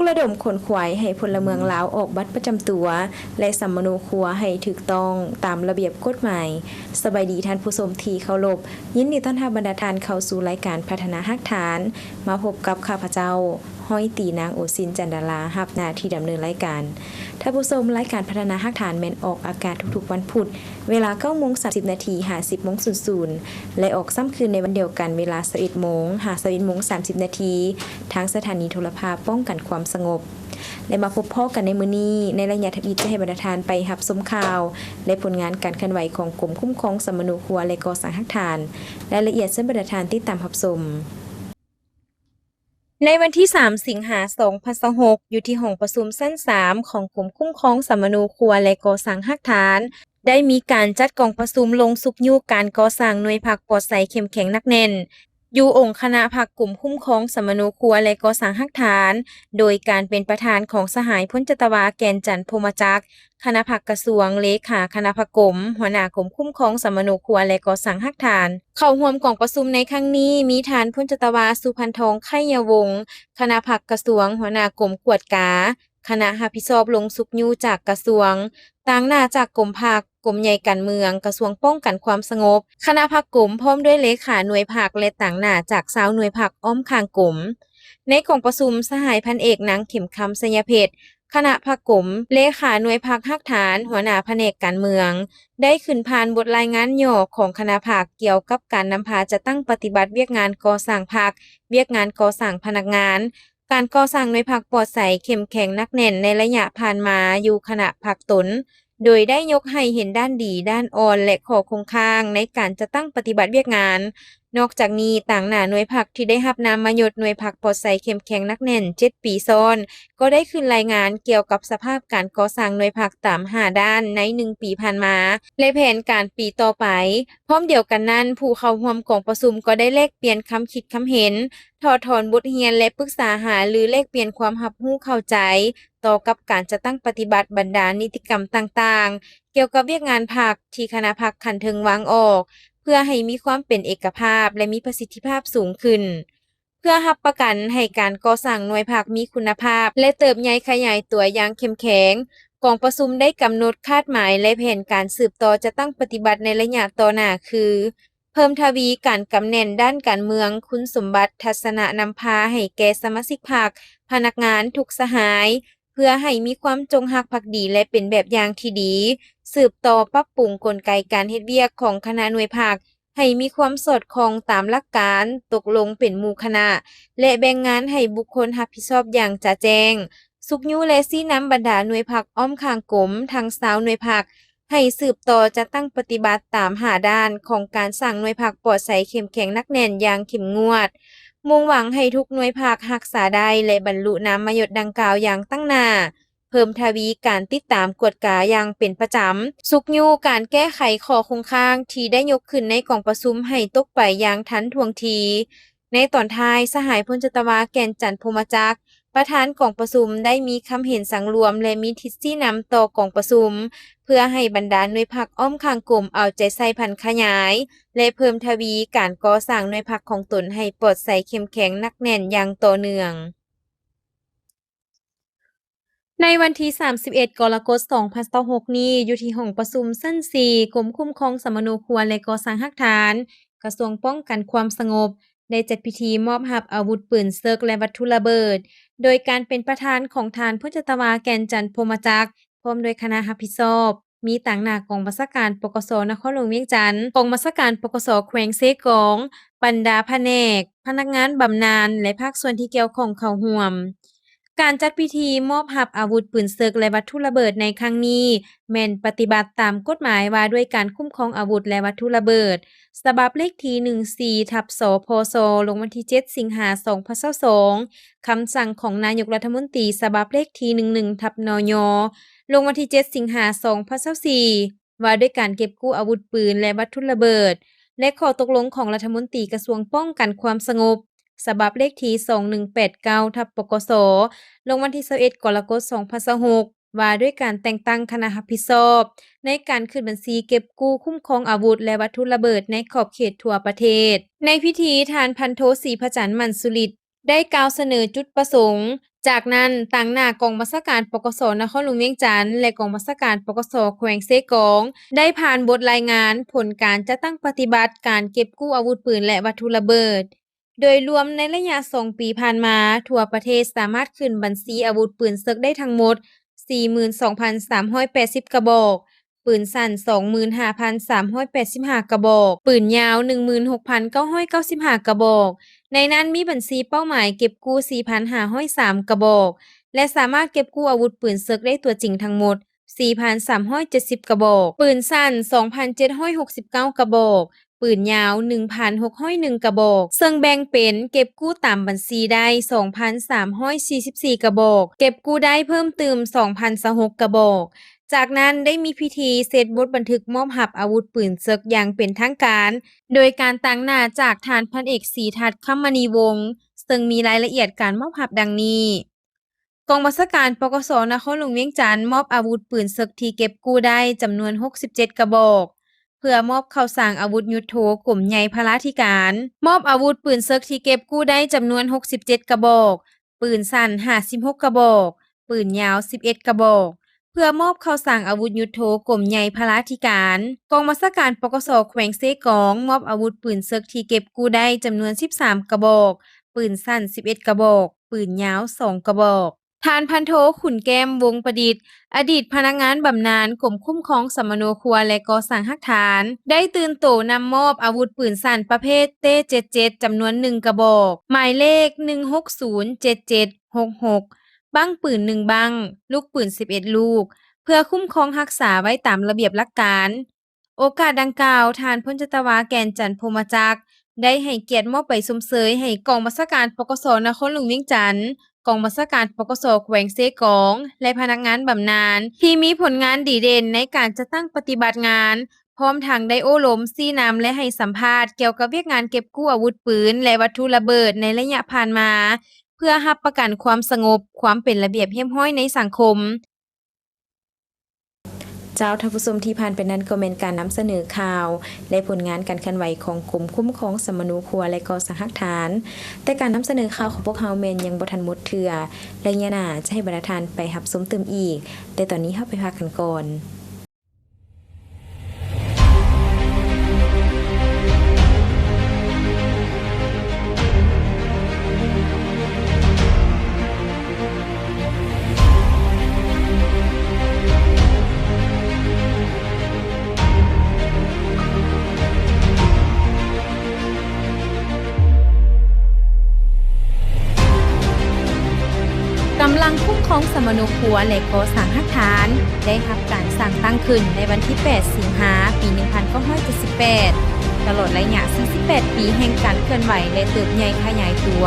ລະດົມຂົນຂວາຍໃຫ້ພົນລະເມືອງລາວອອກບັດປະຈຳຕົວ ແລະ ສຳມະໂນຄົວໃຫ້ຖືກຕ້ອງຕາມລະບຽບກົດໝາຍ. ສະບາຍດີທ່ານຜູ້ຊົມທີ່ເຄົາລົບ, ຍິນດີຕ້ອນຮັບບັນດາທ່ານເຂົ້າສູ່ລາຍການພັດທະນາຮາກຖານ. ມາພົບກັບຂ້າພະເຈົ້າ ຮ້ອຍຕີ ນາງ ໂອຊິນ ຈັນດາລາ ຮັບໜ້າທີ່ດຳເນີນລາຍການ. ທ່ານຜູ້ຊົມ, ລາຍການພັດທະນາຮາກຖານແມ່ນອອກອາກາດທຸກໆວັນພຸດ ເວລາເກົ້າໂມງສາມສິບນາທີ ຫາ ສິບໂມງສູນສູນ ແລະ ອອກຊ້ຳຄືນໃນວັນດຽວກັນ ເວລາຊາວເອັດໂມງ ຫາ ຊາວເອັດໂມງສາມສິບນາທີ ທາງສະຖານີໂທລະພາບປ້ອງກັນຄວາມສະຫງົບ. ແລະ ມາພົບພໍ້ກັນໃນມື້ນີ້ ໃນໄລຍະທຳອິດຈະໃຫ້ບັນດາທ່ານໄປຮັບຊົມຂ່າວ ແລະ ຜົນງານການເຄື່ອນໄຫວຂອງກົມຄຸ້ມຄອງສຳມະໂນຄົວ ແລະ ກໍ່ສ້າງຮາກຖານ. ລາຍລະອຽດເຊີນບັນດາທ່ານຕິດຕາມຮັບຊົມ. ໃນວັນທີສາມ ສິງຫາ ສອງພັນຊາວຫົກ ຢູ່ທີ່ຫ້ອງປະຊຸມຊັ້ນສາມ ຂອງກົມຄຸ້ມຄອງສຳມະໂນຄົວ ແລະ ກໍ່ສ້າງຮາກຖານ ໄດ້ມີການຈັດກອງປະຊຸມລົງຊຸກຍູ້ການກໍ່ສ້າງໜ່ວຍພັກປອດໃສເຂັ້ມແຂງໜັກແໜ້ນ ຢູ່ອົງຄະນະພັກກົມຄຸ້ມຄອງສຳມະໂນຄົວ ແລະ ກໍ່ສ້າງຮາກຖານ ໂດຍການເປັນປະທານຂອງສະຫາຍພົນຈັດຕະວາ ແກ່ນຈັນ ພົມມະຈັກ ຄະນະພັກກະຊວງ, ເລຂາຄະນະພັກກົມ, ຫົວໜ້າກົມຄຸ້ມຄອງສຳມະໂນຄົວ ແລະ ກໍ່ສ້າງຮາກຖານ. ເຂົ້າຮ່ວມກອງປະຊຸມໃນຄັ້ງນີ້ ມີທ່ານພົນຈັດຕະວາ ສຸພັນທອງ ໄຄຍະວົງ ຄະນະພັກກະຊວງ, ຫົວໜ້າກົມກວດກາ, ຄະນະຮັບຜິດຊອບລົງຊຸກຍູ້ຈາກກະຊວງ, ຕາງໜ້າຈາກກົມພັກ, ກົມໃຫຍ່ການເມືອງ, ກະຊວງປ້ອງກັນຄວາມສະຫງົບ, ຄະນະພັກກົມ ພ້ອມດ້ວຍເລຂາໜ່ວຍພັກ ແລະ ຕາງໜ້າຈາກຊາວໜ່ວຍພັກອ້ອມຂ້າງກົມ. ໃນກອງປະຊຸມ, ສະຫາຍພັນເອກ ນາງ ເຂັມຄຳ ໄຊຍະເພັດ ຄະນະພັກກົມ, ເລຂາໜ່ວຍພັກຮາກຖານ, ຫົວໜ້າພະແນກການເມືອງ ໄດ້ຂຶ້ນຜ່ານບົດລາຍງານຫຍໍ້ຂອງຄະນະພັກ ກ່ຽວກັບການນຳພາຈັດຕັ້ງປະຕິບັດວຽກງານກໍ່ສ້າງພັກ, ວຽກງານກໍ່ສ້າງພະນັກງານ, ການກໍ່ສ້າງໜ່ວຍພັກປອດໃສເຂັ້ມແຂງໜັກແໜ້ນໃນໄລຍະຜ່ານມາຢູ່ຄະນະພັກຕົນ, ໂດຍໄດ້ຍົກໃຫ້ເຫັນດ້ານດີ, ດ້ານອ່ອນ ແລະ ຂໍ້ຄົງຄ້າງໃນການຈັດຕັ້ງປະຕິບັດວຽກງານ. ນອກຈາກນີ້, ຕາງໜ້າໜ່ວຍພັກທີ່ໄດ້ຮັບນາມມະຍົດໜ່ວຍພັກປອດໃສເຂັ້ມແຂງໜັກແໜ້ນເຈັດປີຊ້ອນ ກໍໄດ້ຂຶ້ນລາຍງານກ່ຽວກັບສະພາບການກໍ່ສ້າງໜ່ວຍພັກຕາມຫ້າດ້ານໃນໜຶ່ງປີຜ່ານມາ ແລະ ແຜນການປີຕໍ່ໄປ. ພ້ອມດຽວກັນນັ້ນ, ຜູ້ເຂົ້າຮ່ວມກອງປະຊຸມກໍໄດ້ແລກປ່ຽນຄຳຄິດຄຳເຫັນ, ຖອດຖອນບົດຮຽນ ແລະ ປຶກສາຫາລືແລກປ່ຽນຄວາມຮັບຮູ້ເຂົ້າໃຈ ຕໍ່ກັບການຈັດຕັ້ງປະຕິບັດບັນດານິຕິກຳຕ່າງໆ ກ່ຽວກັບວຽກງານພັກທີ່ຄະນະພັກຂັ້ນເທິງວາງອອກ ເພື່ອໃຫ້ມີຄວາມເປັນເອກະພາບ ແລະ ມີປະສິດທິພາບສູງຂຶ້ນ. ເພື່ອຮັບປະກັນໃຫ້ການກໍ່ສ້າງໜ່ວຍພັກມີຄຸນນະພາບ ແລະ ເຕີບໃຫຍ່ຂະຫຍາຍຕົວຢ່າງເຂັ້ມແຂງ, ກອງປະຊຸມໄດ້ກຳນົດຄາດໝາຍ ແລະ ແຜນການສືບຕໍ່ຈັດຕັ້ງປະຕິບັດໃນໄລຍະຕໍ່ໜ້າຄື ເພີ່ມທະວີການກຳແໜ້ນດ້ານການເມືອງ, ຄຸນສົມບັດ, ທັດສະນະນຳພາໃຫ້ແກ່ສະມາຊິກພັກ, ພະນັກງານ, ທຸກສະຫາຍ, ເພື່ອໃຫ້ມີຄວາມຈົງຮັກພັກດີ ແລະ ເປັນແບບຢ່າງທີ່ດີ, ສືບຕໍ່ປັບປຸງກົນໄກການເຮັດວຽກຂອງຄະນະໜ່ວຍພັກ ໃຫ້ມີຄວາມສອດຄ່ອງຕາມຫຼັກການຕົກລົງເປັນໝູ່ຄະນະ ແລະ ແບ່ງງານໃຫ້ບຸກຄົນຮັບຜິດຊອບຢ່າງຈະແຈ້ງ, ຊຸກຍູ້ ແລະ ຊີ້ນຳບັນດາໜ່ວຍພັກອ້ອມຂ້າງກົມທັງຊາວໜ່ວຍພັກ ໃຫ້ສືບຕໍ່ຈັດຕັ້ງປະຕິບັດຕາມຫ້າດ້ານຂອງການສ້າງໜ່ວຍພັກປອດໃສເຂັ້ມແຂງໜັກແໜ້ນຢ່າງເຂັ້ມງວດ, ມຸ່ງຫວັງໃຫ້ທຸກໜ່ວຍພັກຮັກສາໄດ້ ແລະ ບັນລຸນາມມະຍົດດັ່ງກ່າວຢ່າງຕັ້ງໜ້າ. ເພີ່ມທະວີການຕິດຕາມກວດກາຢ່າງເປັນປະຈຳ, ຊຸກຍູ້ການແກ້ໄຂຂໍ້ຄົງຄ້າງທີ່ໄດ້ຍົກຂຶ້ນໃນກອງປະຊຸມໃຫ້ຕົກໄປຢ່າງທັນທ່ວງທີ. ໃນຕອນທ້າຍ, ສະຫາຍພົນຈັດຕະວາ ແກ່ນຈັນ ພົມມະຈັກ ປະທານກອງປະຊຸມ ໄດ້ມີຄຳເຫັນສັງລວມ ແລະ ມີທິດຊີ້ນຳຕໍ່ກອງປະຊຸມ ເພື່ອໃຫ້ບັນດາໜ່ວຍພັກອ້ອມຂ້າງກົມເອົາໃຈໃສ່ຜັນຂະຫຍາຍ ແລະ ເພີ່ມທະວີການກໍ່ສ້າງໜ່ວຍພັກຂອງຕົນໃຫ້ປອດໃສເຂັ້ມແຂງໜັກແໜ້ນຢ່າງຕໍ່ເນື່ອງ. ໃນວັນທີສາມສິບເອັດ ກໍລະກົດ ສອງພັນຊາວຫົກນີ້ ຢູ່ທີ່ຫ້ອງປະຊຸມຊັ້ນສີ່ ກົມຄຸ້ມຄອງສຳມະໂນຄົວ ແລະ ກໍ່ສ້າງຮາກຖານ ກະຊວງປ້ອງກັນຄວາມສະຫງົບ ໄດ້ຈັດພິທີມອບຮັບອາວຸດປືນເສິກ ແລະ ວັດຖຸລະເບີດ ໂດຍການເປັນປະທານຂອງທ່ານ ພົນຈັດຕະວາ ແກ່ນຈັນ ພົມມະຈັກ ພ້ອມດ້ວຍຄະນະຮັບຜິດຊອບ ມີຕາງໜ້າກອງບັນຊາການ ປກສ ນະຄອນຫຼວງວຽງຈັນ, ກອງບັນຊາການ ປກສ ແຂວງເຊກອງ, ບັນດາພະແນກ, ພະນັກງານບຳນານ ແລະ ພາກສ່ວນທີ່ກ່ຽວຂ້ອງເຂົ້າຮ່ວມ. ການຈັດພິທີມອບຮັບອາວຸດປືນເສິກ ແລະ ວັດຖຸລະເບີດໃນຄັ້ງນີ້ ແມ່ນປະຕິບັດຕາມກົດໝາຍວ່າດ້ວຍການຄຸ້ມຄອງອາວຸດ ແລະ ວັດຖຸລະເບີດ ສະບັບເລກທີ ໜຶ່ງສີ່ ທັບ ສພສ ລົງວັນທີ ເຈັດ ສິງຫາ ສອງພັນຊາວສອງ, ຄຳສັ່ງຂອງນາຍົກລັດຖະມົນຕີ ສະບັບເລກທີ ໜຶ່ງໜຶ່ງ ທັບ ນຍ ລົງວັນທີ ເຈັດ ສິງຫາ ສອງພັນຊາວສີ່ ວ່າດ້ວຍການເກັບກູ້ອາວຸດປືນ ແລະ ວັດຖຸລະເບີດ ແລະ ຂໍ້ຕົກລົງຂອງລັດຖະມົນຕີກະຊວງປ້ອງກັນຄວາມສະຫງົບ ສະບັບເລກທີ ສອງໜຶ່ງແປດເກົ້າ ທັບ ປກສ ລົງວັນທີ ຊາວເອັດ ກໍລະກົດ ສອງພັນຊາວຫົກ ວ່າດ້ວຍການແຕ່ງຕັ້ງຄະນະຮັບຜິດຊອບໃນການຂຶ້ນບັນຊີເກັບກູ້ຄຸ້ມຄອງອາວຸດ ແລະ ວັດຖຸລະເບີດໃນຂອບເຂດທົ່ວປະເທດ. ໃນພິທີ, ທ່ານພັນໂທ ສີພະຈັນ ໝັ້ນສຸລິດ, ໄດ້ກ່າວສະເໜີຈຸດປະສົງ. ຈາກນັ້ນ, ຕາງໜ້າກອງບັນຊາການ ປກສ ນະຄອນຫຼວງວຽງຈັນ ແລະ ກອງບັນຊາການ ປກສ ແຂວງເຊກອງ ໄດ້ຜ່ານບົດລາຍງານຜົນການຈັດຕັ້ງປະຕິບັດການເກັບກູ້ອາວຸດປືນ ແລະ ວັດຖຸລະເບີດ. ໂດຍລວມໃນໄລຍະສອງປີຜ່ານມາ, ທົ່ວປະເທດສາມາດຂຶ້ນບັນຊີອາວຸດປືນເສິກໄດ້ທັງໝົດ ສີ່ໝື່ນສອງພັນສາມຮ້ອຍແປດສິບກະບອກ, ປືນສັ້ນ ສອງໝື່ນຫ້າພັນສາມຮ້ອຍແປດສິບຫ້າກະບອກ, ປືນຍາວ ໜຶ່ງໝື່ນຫົກພັນເກົ້າຮ້ອຍເກົ້າສິບຫ້າກະບອກ. ໃນນັ້ນມີບັນຊີເປົ້າໝາຍເກັບກູ້ ສີ່ພັນຫ້າຮ້ອຍສາມກະບອກ ແລະ ສາມາດເກັບກູ້ອາວຸດປືນເສິກໄດ້ຕົວຈິງທັງໝົດ ສີ່ພັນສາມຮ້ອຍເຈັດສິບກະບອກ, ປືນສັ້ນ ສອງພັນເຈັດຮ້ອຍຫົກສິບເກົ້າກະບອກ, ປືນຍາວ ໜຶ່ງພັນຫົກຮ້ອຍໜຶ່ງກະບອກ, ເຊິ່ງແບ່ງເປັນເກັບກູ້ຕາມບັນຊີໄດ້ ສອງພັນສາມຮ້ອຍສີ່ສິບສີ່ກະບອກ, ເກັບກູ້ໄດ້ເພີ່ມຕື່ມ ສອງພັນຊາວຫົກກະບອກ. ຈາກນັ້ນໄດ້ມີພິທີເຊັດບົດບັນທຶກມອບຮັບອາວຸດປືນເສິກຢ່າງເປັນທາງການ ໂດຍການຕາງໜ້າຈາກທ່ານພັນເອກ ສີທັດ ຄຳມະນີວົງ ເຊິ່ງມີລາຍລະອຽດການມອບຮັບດັ່ງນີ້. ກອງບັນຊາການ ປກສ ນະຄອນຫຼວງວຽງຈັນ ມອບອາວຸດປືນເສິກທີ່ເກັບກູ້ໄດ້ຈຳນວນຫົກສິບເຈັດກະບອກ ເພື່ອມອບເຂົ້າສາງອາວຸດຍຸດໂທກົມໃຫຍ່ພະລາທິການ, ມອບອາວຸດປືນເສິກທີ່ເກັບກູ້ໄດ້ຈຳນວນຫົກສິບເຈັດກະບອກ, ປືນສັ້ນຫ້າສິບຫົກກະບອກ, ປືນຍາວສິບເອັດກະບອກ, ເພື່ອມອບເຂົ້າສາງອາວຸດຍຸດໂທກົມໃຫຍ່ພະລາທິການ. ກອງບັນຊາການ ປກສ ແຂວງເຊກອງ ມອບອາວຸດປືນເສິກທີ່ເກັບກູ້ໄດ້ຈຳນວນສິບສາມກະບອກ, ປືນສັ້ນສິບເອັດກະບອກ, ປືນຍາວສອງກະບອກ. ທ່ານພັນໂທ ຂຸນແກ້ມ ວົງປະດິດ ອະດີດພະນັກງານບຳນານກົມຄຸ້ມຄອງສຳມະໂນຄົວ ແລະ ກໍ່ສ້າງຮາກຖານ ໄດ້ຕື່ນໂຕນຳມອບອາວຸດປືນສັ້ນປະເພດເຕ ເຈັດເຈັດ ຈຳນວນໜຶ່ງກະບອກ, ໝາຍເລກ ໜຶ່ງຫົກສູນເຈັດເຈັດຫົກຫົກ, ບັ້ງປືນໜຶ່ງບັ້ງ, ລູກປືນສິບເອັດລູກ ເພື່ອຄຸ້ມຄອງຮັກສາໄວ້ຕາມລະບຽບຫຼັກການ. ໂອກາດດັ່ງກ່າວ, ທ່ານ ພົນຈັດຕະວາ ແກ່ນຈັນ ພົມມະຈັກ ໄດ້ໃຫ້ກຽດມອບໃບຊົມເຊີຍໃຫ້ກອງບັນຊາການ ປກສ ນະຄອນຫຼວງວຽງຈັນ, ກອງບັນຊາການ ປກສ ແຂວງເຊກອງ ແລະ ພະນັກງານບຳນານ ທີ່ມີຜົນງານດີເດັ່ນໃນການຈັດຕັ້ງປະຕິບັດງານ, ພ້ອມທັງໄດ້ໂອ້ລົມ, ຊີ້ນຳ ແລະ ໃຫ້ສຳພາດກ່ຽວກັບວຽກງານເກັບກູ້ອາວຸດປືນ ແລະ ວັດຖຸລະເບີດໃນໄລຍະຜ່ານມາ, ເພື່ອຮັບປະກັນຄວາມສະຫງົບ, ຄວາມເປັນລະບຽບຮຽບຮ້ອຍໃນສັງຄົມ. ເຈົ້າ ທ່ານຜູ້ຊົມ ທີ່ຜ່ານໄປນັ້ນກໍແມ່ນການນຳສະເໜີຂ່າວ ແລະ ຜົນງານການເຄື່ອນໄຫວຂອງກົມຄຸ້ມຄອງສຳມະໂນຄົວ ແລະ ກໍ່ສ້າງຮາກຖານ. ແຕ່ການນຳສະເໜີຂ່າວຂອງພວກເຮົາແມ່ນຍັງບໍ່ທັນໝົດເທື່ອ. ໄລຍະໜ້າຈະໃຫ້ບັນດາທ່ານໄປຮັບຊົມຕື່ມອີກ, ແຕ່ຕອນນີ້ເຮົາໄປພັກກັນກ່ອນ. ກຳລັງຄຸ້ມຄອງສຳມະໂນຄົວ ແລະ ກໍ່ສ້າງຮາກຖານ ໄດ້ຮັບການສ້າງຕັ້ງຂຶ້ນໃນວັນທີແປດ ສິງຫາ ປີໜຶ່ງພັນເກົ້າຮ້ອຍເຈັດສິບແປດ. ຕະຫຼອດໄລຍະສີ່ສິບແປດປີແຫ່ງການເຄື່ອນໄຫວ ແລະ ເຕີບໃຫຍ່ຂະຫຍາຍຕົວ,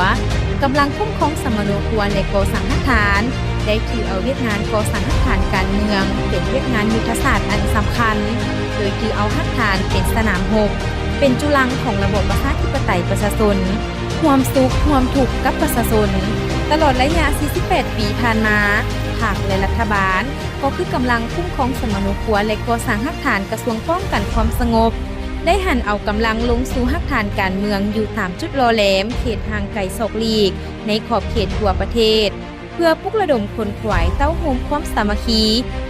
ກຳລັງຄຸ້ມຄອງສຳມະໂນຄົວ ແລະ ກໍ່ສ້າງຮາກຖານ ໄດ້ຖືເອົາວຽກງານກໍ່ສ້າງຮາກຖານການເມືອງ ເປັນວຽກງານຍຸດທະສາດອັນສຳຄັນ, ໂດຍຖືເອົາຮາກຖານເປັນສະໜາມຮົບ, ເປັນຈຸລັງຂອງລະບອບປະຊາທິປະໄຕປະຊາຊົນ, ຮ່ວມສຸກຮ່ວມທຸກກັບປະຊາຊົນ. ຕະຫຼອດໄລຍະສີ່ສິບແປດປີຜ່ານມາ, ພັກ ແລະ ລັດຖະບານ ກໍຄືກຳລັງຄຸ້ມຄອງສຳມະໂນຄົວ ແລະ ກໍ່ສ້າງຮາກຖານກະຊວງປ້ອງກັນຄວາມສະຫງົບ ໄດ້ຫັນເອົາກຳລັງລົງສູ່ຮາກຖານການເມືອງຢູ່ຕາມຈຸດຫຼໍ່ແຫຼມເຂດຫ່າງໄກສອກຫຼີກໃນຂອບເຂດທົ່ວປະເທດ ເພື່ອປຸກລະດົມຂົນຂວາຍເຕົ້າໂຮມຄວາມສາມັກຄີ,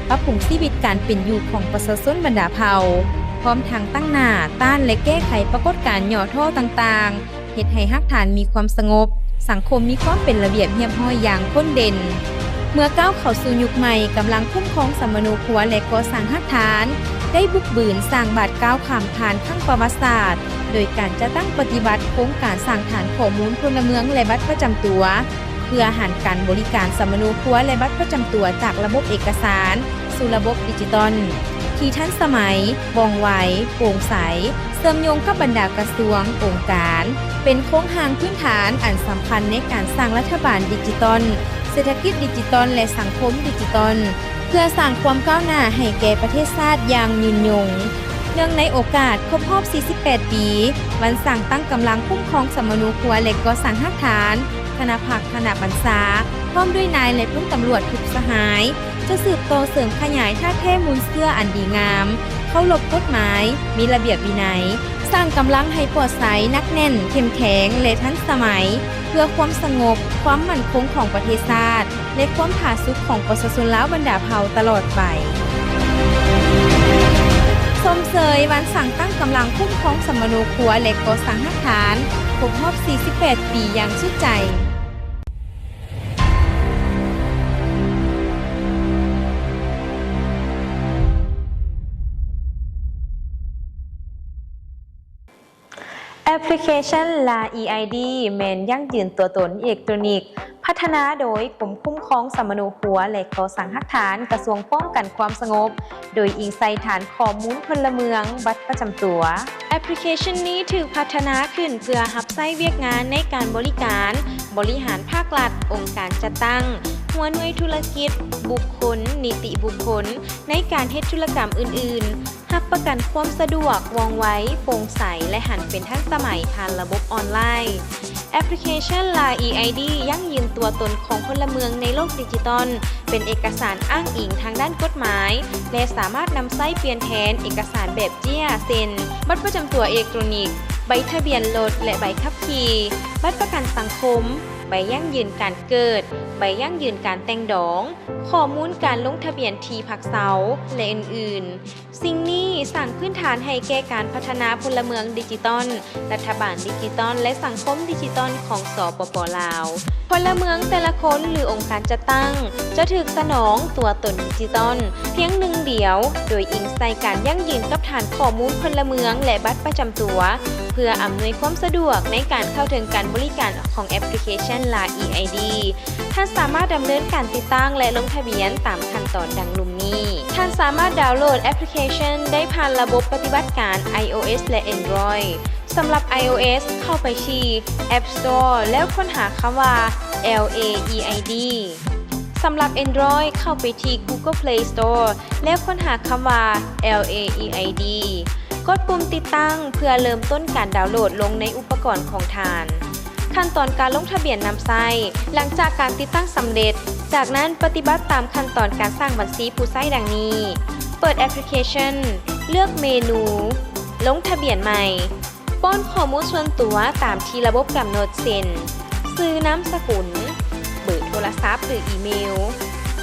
ປັບປຸງຊີວິດການເປັນຢູ່ຂອງປະຊາຊົນບັນດາເຜົ່າ, ພ້ອມທັງຕັ້ງໜ້າຕ້ານ ແລະ ແກ້ໄຂປາກົດການຫຍໍ້ທໍ້ຕ່າງໆ, ເຮັດໃຫ້ຮາກຖານມີຄວາມສະຫງົບ, ສັງຄົມມີຄວາມເປັນລະບຽບຮຽບຮ້ອຍຢ່າງໂດດເດັ່ນ. ເມື່ອກ້າວເຂົ້າສູ່ຍຸກໃໝ່, ກຳລັງຄຸ້ມຄອງສຳມະໂນຄົວ ແລະ ກໍ່ສ້າງຮາກຖານ ໄດ້ບຸກບືນສ້າງບາດກ້າວຂ້າມຜ່ານຄັ້ງປະຫວັດສາດ ໂດຍການຈັດຕັ້ງປະຕິບັດໂຄງການສ້າງຖານຂໍ້ມູນພົນລະເມືອງ ແລະ ບັດປະຈຳຕົວ ເພື່ອຫານການບໍລິການສຳມະໂນຄົວ ແລະ ບັດປະຈຳຕົວຈາກລະບົບເອກະສານສູ່ລະບົບດິຈິຕອນ ທີ່ທັນສະໄໝ, ວ່ອງໄວ, ໂປ່ງໃສ, ເຊື່ອມໂຍງກັບບັນດາກະຊວງ, ອົງການ, ເປັນໂຄງຮ່າງພື້ນຖານອັນສຳຄັນໃນການສ້າງລັດຖະບານດິຈິຕອນ, ເສດຖະກິດດິຈິຕອນ ແລະ ສັງຄົມດິຈິຕອນ ເພື່ອສ້າງຄວາມກ້າວໜ້າໃຫ້ແກ່ປະເທດຊາດຢ່າງຍືນຍົງ. ເນື່ອງໃນໂອກາດຄົບຮອບສີ່ສິບແປດປີ ວັນສ້າງຕັ້ງກຳລັງຄຸ້ມຄອງສຳມະໂນຄົວ ແລະ ກໍ່ສ້າງຮາກຖານ, ຄະນະພັກ, ຄະນະບັນຊາ ພ້ອມດ້ວຍນາຍ ແລະ ພົນຕຳຫຼວດທຸກສະຫາຍ ຈະສືບຕໍ່ເສີມຂະຫຍາຍທາດແທ້ມູນເຊື້ອອັນດີງາມ, ເຄົາລົບກົດໝາຍ, ມີລະບຽບວິໄນ, ສ້າງກຳລັງໃຫ້ປອດໃສ, ໜັກແໜ້ນ, ເຂັ້ມແຂງ ແລະ ທັນສະໄໝ ເພື່ອຄວາມສະຫງົບ, ຄວາມໝັ້ນຄົງຂອງປະເທດຊາດ ແລະ ຄວາມຜາສຸກຂອງປະຊາຊົນລາວບັນດາເຜົ່າຕະຫຼອດໄປ. ຊົມເຊີຍວັນສ້າງຕັ້ງກຳລັງຄຸ້ມຄອງສຳມະໂນຄົວ ແລະ ກໍ່ສ້າງຮາກຖານ ຄົບຮອບສີ່ສິບແປດປີຢ່າງສຸດໃຈ. ແອັບພລິເຄຊັນ ລາ ອີ ໄອ ດີ ແມ່ນຢັ້ງຢືນຕົວຕົນອີເລັກໂຕຣນິກ ພັດທະນາໂດຍກົມຄຸ້ມຄອງສຳມະໂນຄົວ ແລະ ກໍ່ສ້າງຮາກຖານ ກະຊວງປ້ອງກັນຄວາມສະຫງົບ ໂດຍອີງໃສ່ຖານຂໍ້ມູນພົນລະເມືອງ, ບັດປະຈຳຕົວ. ແອັບພລິເຄຊັນນີ້ຖືກພັດທະນາຂຶ້ນເພື່ອຮັບໃຊ້ວຽກງານໃນການບໍລິການ, ບໍລິຫານພາກລັດ, ອົງການຈັດຕັ້ງ, ຫົວໜ່ວຍທຸລະກິດ, ບຸກຄົນ, ນິຕິບຸກຄົນ ໃນການເຮັດທຸລະກຳອື່ນໆ, ຮັບປະກັນຄວາມສະດວກ, ວ່ອງໄວ, ໂປ່ງໃສ ແລະ ຫັນເປັນທັນສະໄໝຜ່ານລະບົບອອນລາຍ. ແອັບພລິເຄຊັນ ລາ ອີ ໄອ ດີ ຢັ້ງຢືນຕົວຕົນຂອງພົນລະເມືອງໃນໂລກດິຈິຕອນ, ເປັນເອກະສານອ້າງອີງທາງດ້ານກົດໝາຍ ແລະ ສາມາດນຳໃຊ້ປ່ຽນແທນເອກະສານແບບເຈ້ຍ ເຊັ່ນ ບັດປະຈຳຕົວອີເລັກໂຕຣນິກ, ໃບທະບຽນລົດ ແລະ ໃບຂັບຂີ່, ບັດປະກັນສັງຄົມ, ໃບຢັ້ງຢືນການເກີດ, ໃບຢັ້ງຢືນການແຕ່ງດອງ, ຂໍ້ມູນການລົງທະບຽນທີ່ພັກເຊົາ ແລະ ອື່ນໆ. ສິ່ງນີ້ສ້າງພື້ນຖານໃຫ້ແກ່ການພັດທະນາພົນລະເມືອງດິຈິຕອນ, ລັດຖະບານດິຈິຕອນ ແລະ ສັງຄົມດິຈິຕອນຂອງ ສປປ ລາວ. ພົນລະເມືອງແຕ່ລະຄົນ ຫຼື ອົງການຈັດຕັ້ງ ຈະຖືກສະໜອງຕົວຕົນດິຈິຕອນພຽງໜຶ່ງດຽວ, ໂດຍອີງໃສ່ການຢັ້ງຢືນກັບຖານຂໍ້ມູນພົນລະເມືອງ ແລະ ບັດປະຈຳຕົວ, ເພື່ອອຳນວຍຄວາມສະດວກໃນການເຂົ້າເຖິງການບໍລິການຂອງແອັບພລິເຄຊັນ ລາ ອີ ໄອ ດີ. ທ່ານສາມາດດຳເນີນການຕິດຕັ້ງ ແລະ ລົງທະບຽນຕາມຂັ້ນຕອນດັ່ງລຸ່ມນີ້. ທ່ານສາມາດດາວໂຫຼດແອັບພລິເຄຊັນໄດ້ຜ່ານລະບົບປະຕິບັດການ ໄອໂອເອສ ແລະ ແອນດຣອຍ. ສຳລັບ ໄອໂອເອສ ເຂົ້າໄປທີ່ App Store ແລ້ວຄົ້ນຫາຄຳວ່າ ແອລ ເອ ອີ ໄອ ດີ. ສຳລັບ Android ເຂົ້າໄປທີ່ Google Play Store ແລ້ວຄົ້ນຫາຄຳວ່າ ແອລ ເອ ອີ ໄອ ດີ. ກົດປຸ່ມຕິດຕັ້ງເພື່ອເລີ່ມຕົ້ນການດາວໂຫຼດລົງໃນອຸປະກອນຂອງທ່ານ. ຂັ້ນຕອນການລົງທະບຽນນຳໃຊ້ ຫຼັງຈາກການຕິດຕັ້ງສຳເລັດ, ຈາກນັ້ນປະຕິບັດຕາມຂັ້ນຕອນການສ້າງບັນຊີຜູ້ໃຊ້ດັ່ງນີ້: ເປີດແອັບພລິເຄຊັນ, ເລືອກເມນູ ລົງທະບຽນໃໝ່, ປ້ອນຂໍ້ມູນສ່ວນຕົວຕາມທີ່ລະບົບກຳນົດ ເຊັ່ນ ຊື່, ນາມສະກຸນ, ເບີໂທລະສັບ ຫຼື ອີເມວ,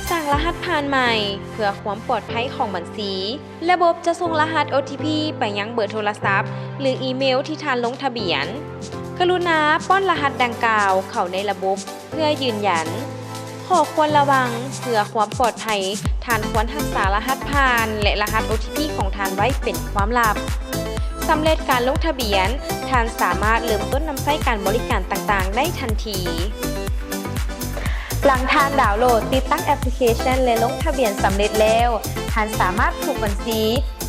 ສ້າງລະຫັດຜ່ານໃໝ່ເພື່ອຄວາມປອດໄພຂອງບັນຊີ. ລະບົບຈະສົ່ງລະຫັດ ໂອ ທີ ພີ ໄປຍັງເບີໂທລະສັບ ຫຼື ອີເມວທີ່ທ່ານລົງທະບຽນ. ກະລຸນາປ້ອນລະຫັດດັ່ງກ່າວເຂົ້າໃນລະບົບເພື່ອຢືນຢັນ. ຂໍ້ຄວນລະວັງ, ເພື່ອຄວາມປອດໄພ, ທ່ານຄວນຮັກສາລະຫັດຜ່ານ ແລະ ລະຫັດ ໂອ ທີ ພີ ຂອງທ່ານໄວ້ເປັນຄວາມລັບ. ສຳເລັດການລົງທະບຽນ, ທ່ານສາມາດເລີ່ມຕົ້ນນຳໃຊ້ການບໍລິການຕ່າງໆໄດ້ທັນທີ. ຫຼັງທ່ານດາວໂຫຼດ, ຕິດຕັ້ງແອັບພລິເຄຊັນ ແລະ ລົງທະບຽນສຳເລັດແລ້ວ, ທ່ານສາມາດຜູກບັນຊີ,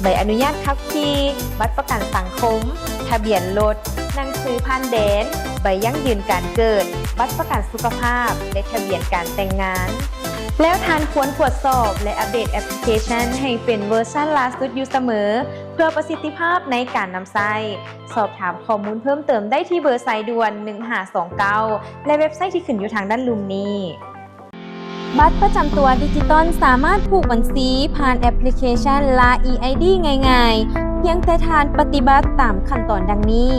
ໃບອະນຸຍາດຂັບຂີ່, ບັດປະກັນສັງຄົມ, ທະບຽນລົດ, ໜັງສືຜ່ານແດນ, ໃບຢັ້ງຢືນການເກີດ, ບັດປະກັນສຸຂະພາບ ແລະ ທະບຽນການແຕ່ງງານ. ແລ້ວທ່ານຄວນກວດສອບ ແລະ ອັບເດດແອັບພລິເຄຊັນໃຫ້ເປັນເວີຊັນລ່າສຸດຢູ່ສະເໝີ ເພື່ອປະສິດທິພາບໃນການນຳໃຊ້. ສອບຖາມຂໍ້ມູນເພີ່ມເຕີມໄດ້ທີ່ເບີສາຍດ່ວນ ໜຶ່ງຫ້າສອງເກົ້າ ແລະ ເວັບໄຊທີ່ຂຶ້ນຢູ່ທາງດ້ານລຸ່ມນີ້. ບັດປະຈຳຕົວດິຈິຕອນສາມາດຜູກບັນຊີຜ່ານແອັບພລິເຄຊັນ ລາ ອີ ໄອ ດີ ງ່າຍໆ ພຽງແຕ່ທ່ານປະຕິບັດຕາມຂັ້ນຕອນດັ່ງນີ້.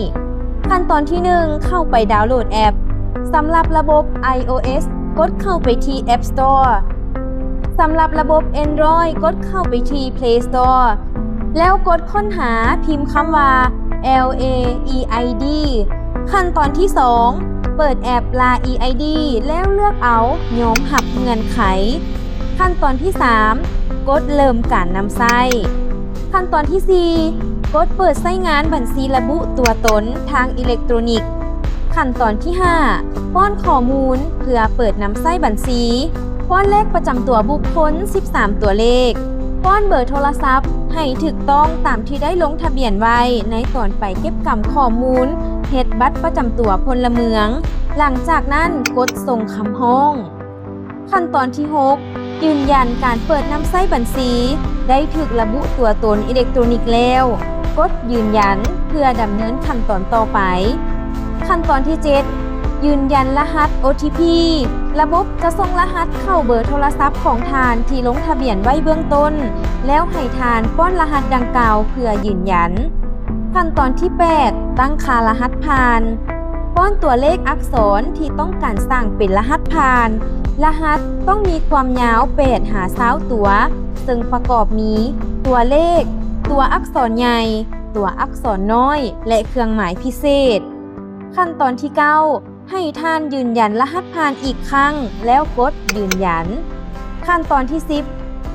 ຂັ້ນຕອນທີໜຶ່ງ ເຂົ້າໄປດາວໂຫຼດແອັບ. ສຳລັບລະບົບ iOS ກົດເຂົ້າໄປທີ່ App Store. ສຳລັບລະບົບ Android ກົດເຂົ້າໄປທີ່ Play Store ແລ້ວກົດຄົ້ນຫາ, ພິມຄຳວ່າ ແອລ ເອ ອີ ໄອ ດີ. ຂັ້ນຕອນທີສອງ ເປີດແອັບ ລາ ອີ ໄອ ດີ ແລ້ວເລືອກເອົາ ຍອມຮັບເງື່ອນໄຂ. ຂັ້ນຕອນທີສາມ ກົດເລີ່ມການນຳໃຊ້. ຂັ້ນຕອນທີສີ່ ກົດເປີດໃຊ້ງານບັນຊີລະບຸຕົວຕົນທາງອີເລັກໂຕຣນິກ. ຂັ້ນຕອນທີຫ້າ ປ້ອນຂໍ້ມູນເພື່ອເປີດນຳໃຊ້ບັນຊີ. ປ້ອນເລກປະຈຳຕົວບຸກຄົນສິບສາມຕົວເລກ. ປ້ອນເບີໂທລະສັບໃຫ້ຖືກຕ້ອງຕາມທີ່ໄດ້ລົງທະບຽນໄວ້ໃນຕອນໄປເກັບກຳຂໍ້ມູນເຮັດບັດປະຈຳຕົວພົນລະເມືອງ. ຫຼັງຈາກນັ້ນກົດສົ່ງຄຳຮ້ອງ. ຂັ້ນຕອນທີຫົກ ຢືນຢັນການເປີດນຳໃຊ້ບັນຊີໄດ້ຖືກລະບຸຕົວຕົນອີເລັກໂຕຣນິກແລ້ວ, ກົດຢືນຢັນເພື່ອດຳເນີນຂັ້ນຕອນຕໍ່ໄປ. ຂັ້ນຕອນທີເຈັດ ຢືນຢັນລະຫັດ ໂອ ທີ ພີ ລະບົບຈະສົ່ງລະຫັດເຂົ້າເບີໂທລະສັບຂອງທ່ານທີ່ລົງທະບຽນໄວ້ເບື້ອງຕົ້ນ, ແລ້ວໃຫ້ທ່ານປ້ອນລະຫັດດັ່ງກ່າວເພື່ອຢືນຢັນ. ຂັ້ນຕອນທີແປດ ຕັ້ງຄ່າລະຫັດຜ່ານ. ປ້ອນຕົວເລກອັກສອນທີ່ຕ້ອງການສ້າງເປັນລະຫັດຜ່ານ. ລະຫັດຕ້ອງມີຄວາມຍາວແປດຫາຊາວຕົວ, ເຊິ່ງປະກອບມີ ຕົວເລກ, ຕົວອັກສອນໃຫຍ່, ຕົວອັກສອນນ້ອຍ ແລະ ເຄື່ອງໝາຍພິເສດ. ຂັ້ນຕອນທີເກົ້າ ໃຫ້ທ່ານຢືນຢັນລະຫັດຜ່ານອີກຄັ້ງ ແລ້ວກົດຢືນຢັນ. ຂັ້ນຕອນທີສິບ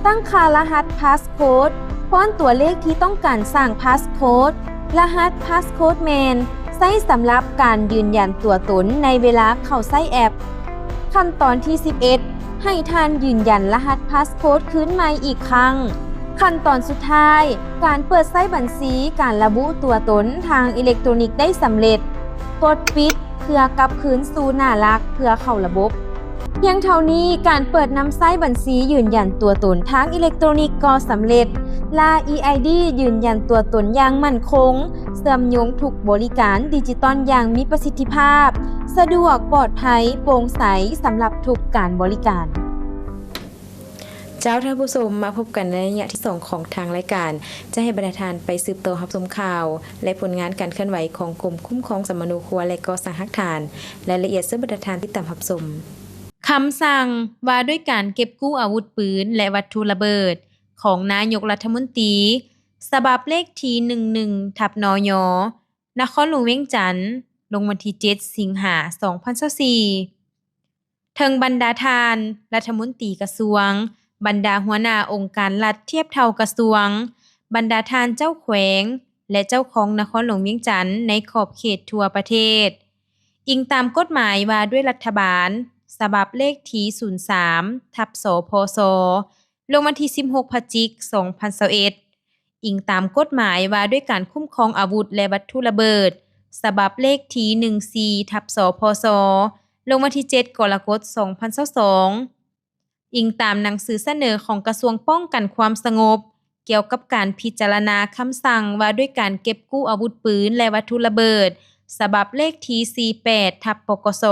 ຕັ້ງຄ່າລະຫັດພາສໂຄດ. ປ້ອນຕົວເລກທີ່ຕ້ອງການສ້າງພາສໂຄດ. ລະຫັດພາສໂຄດແມ່ນໃຊ້ສຳລັບການຢືນຢັນຕົວຕົນໃນເວລາເຂົ້າໃຊ້ແອັບ. ຂັ້ນຕອນທີສິບເອັດ ໃຫ້ທ່ານຢືນຢັນລະຫັດພາສໂຄດຄືນໃໝ່ອີກຄັ້ງ. ຂັ້ນຕອນສຸດທ້າຍ ການເປີດໃຊ້ບັນຊີການລະບຸຕົວຕົນທາງອີເລັກໂຕຣນິກໄດ້ສຳເລັດ. ກົດປິດເພື່ອກັບຄືນສູ່ໜ້າຫຼັກເພື່ອເຂົ້າລະບົບ. ພຽງເທົ່ານີ້ ການເປີດນຳໃຊ້ບັນຊີຢືນຢັນຕົວຕົນທາງອີເລັກໂຕຣນິກກໍສຳເລັດ ລະ ອີ ໄອ ດີ ຢືນຢັນຕົວຕົນຢ່າງໝັ້ນຄົງ, ເຊື່ອມໂຍງທຸກບໍລິການດິຈິຕອນຢ່າງມີປະສິດທິພາບ, ສະດວກ, ປອດໄພ, ໂປ່ງໃສ ສຳລັບທຸກການບໍລິການ. ເຈົ້າ, ທ່ານຜູ້ຊົມ, ມາພົບກັນໃນໄລຍະທີສອງຂອງທາງລາຍການ. ຈະໃຫ້ບັນດາທ່ານໄປສືບຕໍ່ຮັບຊົມຂ່າວ ແລະ ຜົນງານການເຄື່ອນໄຫວຂອງກົມຄຸ້ມຄອງສຳມະໂນຄົວ ແລະ ກໍ່ສ້າງຮາກຖານ. ລາຍລະອຽດເຊີນບັນດາທ່ານຕິດຕາມຮັບຊົມ. ຄຳສັ່ງວ່າດ້ວຍການເກັບກູ້ອາວຸດປືນ ແລະ ວັດຖຸລະເບີດ ຂອງນາຍົກລັດຖະມົນຕີ ສະບັບເລກທີ ໜຶ່ງໜຶ່ງ ທັບ ນຍ ນະຄອນຫຼວງວຽງຈັນ ລົງວັນທີ ເຈັດ ສິງຫາ ສອງພັນຊາວສີ່. ເຖິງບັນດາທ່ານລັດຖະມົນຕີກະຊວງ, ບັນດາຫົວໜ້າອົງການລັດທຽບເທົ່າກະຊວງ, ບັນດາທ່ານເຈົ້າແຂວງ ແລະ ເຈົ້າຄອງນະຄອນຫຼວງວຽງຈັນໃນຂອບເຂດທົ່ວປະເທດ, ອີງຕາມກົດໝາຍວ່າດ້ວຍລັດຖະບານ ສະບັບເລກທີ ສູນສາມ ທັບ ສພສ ລົງວັນທີ ສິບຫົກ ພະຈິກ ສອງພັນຊາວເອັດ, ອີງຕາມກົດໝາຍວ່າດ້ວຍການຄຸ້ມຄອງອາວຸດ ແລະ ວັດຖຸລະເບີດ ສະບັບເລກທີ ໜຶ່ງສີ່ ທັບ ສພສ ລົງວັນທີ ເຈັດ ກໍລະກົດ ສອງພັນຊາວສອງ, ອີງຕາມໜັງສືສະເໜີຂອງກະຊວງປ້ອງກັນຄວາມສະຫງົບ ກ່ຽວກັບການພິຈາລະນາຄຳສັ່ງວ່າດ້ວຍການເກັບກູ້ອາວຸດປືນ ແລະ ວັດຖຸລະເບີດ ສະບັບເລກທີ ສີ່ແປດ ທັບ ປກສ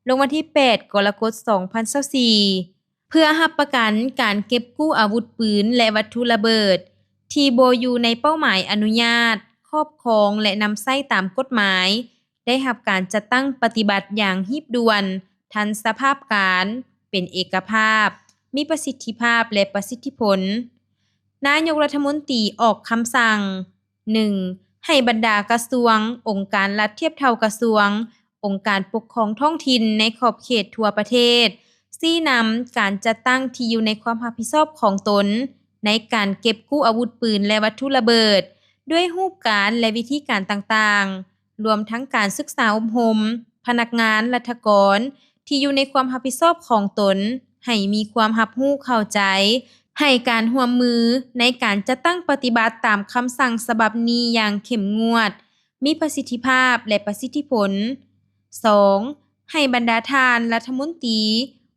ລົງວັນທີ ແປດ ກໍລະກົດ ສອງພັນຊາວສີ່. ເພື່ອຮັບປະກັນການເກັບກູ້ອາວຸດປືນ ແລະ ວັດຖຸລະເບີດ ທີ່ບໍ່ຢູ່ໃນເປົ້າໝາຍອະນຸຍາດ, ຄອບຄອງ ແລະ ນຳໃຊ້ຕາມກົດໝາຍ ໄດ້ຮັບການຈັດຕັ້ງປະຕິບັດຢ່າງຮີບດ່ວນ, ທັນສະພາບການ, ເປັນເອກະພາບ, ມີປະສິດທິພາບ ແລະ ປະສິດທິຜົນ. ນາຍົກລັດຖະມົນຕີອອກຄຳສັ່ງ ໜຶ່ງ ໃຫ້ບັນດາກະຊວງ, ອົງການລັດທຽບເທົ່າກະຊວງ, ອົງການປົກຄອງທ້ອງຖິ່ນໃນຂອບເຂດທົ່ວປະເທດ ຊີ້ນຳການຈັດຕັ້ງທີ່ຢູ່ໃນຄວາມຮັບຜິດຊອບຂອງຕົນໃນການເກັບກູ້ອາວຸດປືນ ແລະ ວັດຖຸລະເບີດ ດ້ວຍຮູບການ ແລະ ວິທີການຕ່າງໆ, ລວມທັງການສຶກສາອົບຮົມພະນັກງານລັດຖະກອນ ທີ່ຢູ່ໃນຄວາມຮັບຜິດຊອບຂອງຕົນ ໃຫ້ມີຄວາມຮັບຮູ້ເຂົ້າໃຈ, ໃຫ້ການຮ່ວມມືໃນການຈັດຕັ້ງປະຕິບັດຕາມຄຳສັ່ງສະບັບນີ້ຢ່າງເຂັ້ມງວດ, ມີປະສິດທິພາບ ແລະ ປະສິດທິຜົນ. ສອງ ໃຫ້ບັນດາທ່ານລັດຖະມົນຕີ,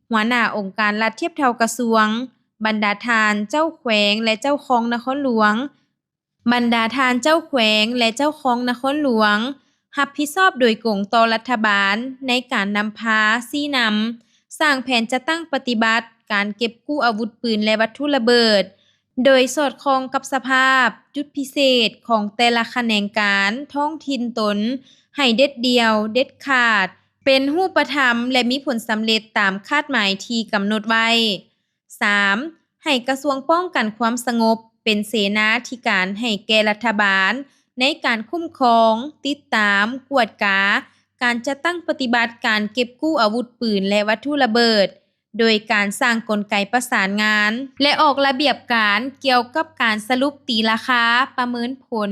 ຫົວໜ້າອົງການລັດທຽບເທົ່າກະຊວງ, ບັນດາທ່ານເຈົ້າແຂວງ ແລະ ເຈົ້າຄອງນະຄອນຫຼວງ, ບັນດາທ່ານເຈົ້າແຂວງ ແລະ ເຈົ້າຄອງນະຄອນຫຼວງ ຮັບຜິດຊອບໂດຍກົງຕໍ່ລັດຖະບານໃນການນຳພາຊີ້ນຳ ສ້າງແຜນຈັດຕັ້ງປະຕິບັດການເກັບກູ້ອາວຸດປືນ ແລະ ວັດຖຸລະເບີດ ໂດຍສອດຄ່ອງກັບສະພາບ, ຈຸດພິເສດຂອງແຕ່ລະຂະແໜງການທ້ອງຖິ່ນຕົນ ໃຫ້ເດັດດ່ຽວ, ເດັດຂາດ, ເປັນຮູບປະທຳ ແລະ ມີຜົນສຳເລັດຕາມຄາດໝາຍທີ່ກຳນົດໄວ້. ສາມ ໃຫ້ກະຊວງປ້ອງກັນຄວາມສະຫງົບເປັນເສນາທິການໃຫ້ແກ່ລັດຖະບານ ໃນການຄຸ້ມຄອງ, ຕິດຕາມ, ກວດກາການຈັດຕັ້ງປະຕິບັດການເກັບກູ້ອາວຸດປືນ ແລະ ວັດຖຸລະເບີດ ໂດຍການສ້າງກົນໄກປະສານງານ ແລະ ອອກລະບຽບການກ່ຽວກັບການສະຫຼຸບຕີລາຄາ, ປະເມີນຜົນ